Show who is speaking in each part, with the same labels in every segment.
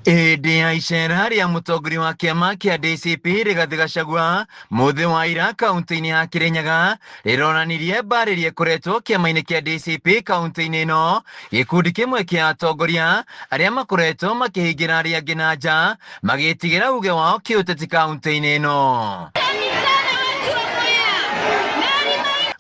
Speaker 1: Hĩndĩ ya icera rĩa mũtongoria wa kĩama kĩa DCP Rigathĩ Gachagua mũthĩ wa ira kaunti-inĩ ya Kirinyaga rĩronanirie mbarĩ ĩrĩa ĩkoretwo kĩama-inĩ kĩa DCP kaunti-inĩ ĩno, gĩkundi kĩmwe kĩa atongoria arĩa makoretwo makĩhingĩra arĩa angĩ na nja magĩtigĩra uge wao kĩũteti kaunti-inĩ ĩno.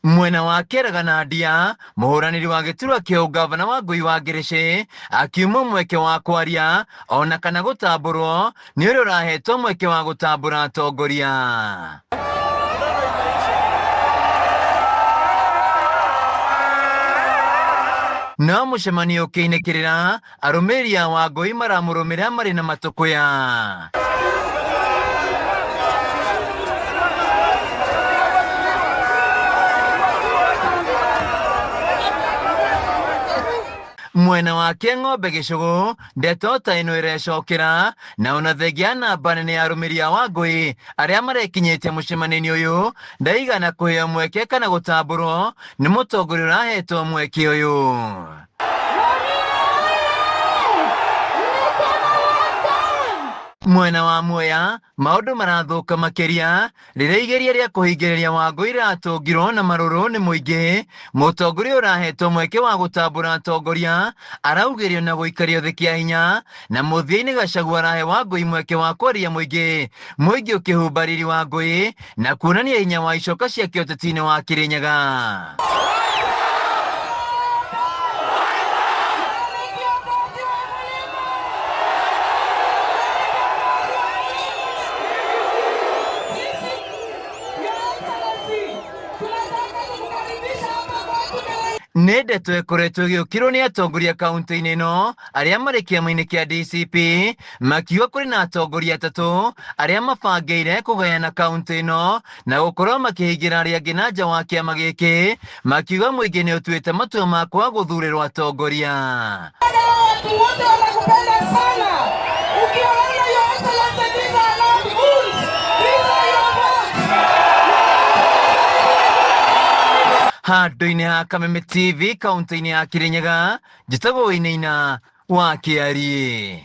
Speaker 1: Mwena wa Kĩaraga na Ndia, mũhũranĩri wa gĩturwa kĩa ũngavana wa Ngui wa Ngĩrĩcĩ akiuma mweke wa kwaria ona kana gũtambũrwo nĩ ũrĩa ũrahetwo mweke wa gũtambũra atongoria. No mũcemanio ũkĩinĩkĩrĩra, arũmĩrĩri a Wangũi maramũrũmĩrĩra marĩ na matũkũya. Mwena wa Kĩang'ombe Gĩcũgũ, ndeto ta ĩno ĩrecokera, na ona thengia ya namba nene ya arũmĩrĩri a Wangũi arĩa marekinyĩtie mũcemanio-inĩ ũyũ, ndaigana kũheo mweke kana gũtambũrwo nĩ mũtongoria ũrahetwo mweke ũyũ. Mwena wa Mwea, maũndũ marathũka makĩria rĩrĩa igeria rĩa kũhingĩrĩria Wangũi rĩratũngirwo na marũrũ nĩ mũingĩ. Mũtongoria ũrahetwo mweke wa gũtambũra atongoria araugĩrio na gũikario thĩ kĩa hinya, na mũthia-inĩ Gachagua arahe Wangũi mweke wa kwaria mũingĩ, mũingĩ ũkĩhumba riri Wangũi na kuonania hinya wa icoka ciake ũteti-inĩ wa Kirinyaga. Nĩ ndeto ĩkoretwo ĩgĩũkĩrwo nĩ atongoria kaunti-inĩ ĩno arĩa marĩ kĩama-inĩ kĩa DCP makiuga kũrĩ na atongoria atatũ arĩa mabangĩire kũgayana kaunti ĩno na gũkorwo makĩhingĩra arĩa angĩ na nja wa kĩama gĩkĩ, makiuga mũingĩ nĩ ũtuĩte matua ma kwaga gũthurĩrwo atongoria.
Speaker 2: Watu wote wanakupenda sana. Ukiwaona Your Excellency, these are not goons. These are your votes.
Speaker 1: Handũ-inĩ ha Kameme TV kaunti-inĩ ya Kirinyaga, njĩtagwo Wainaina wa Kĩariĩ.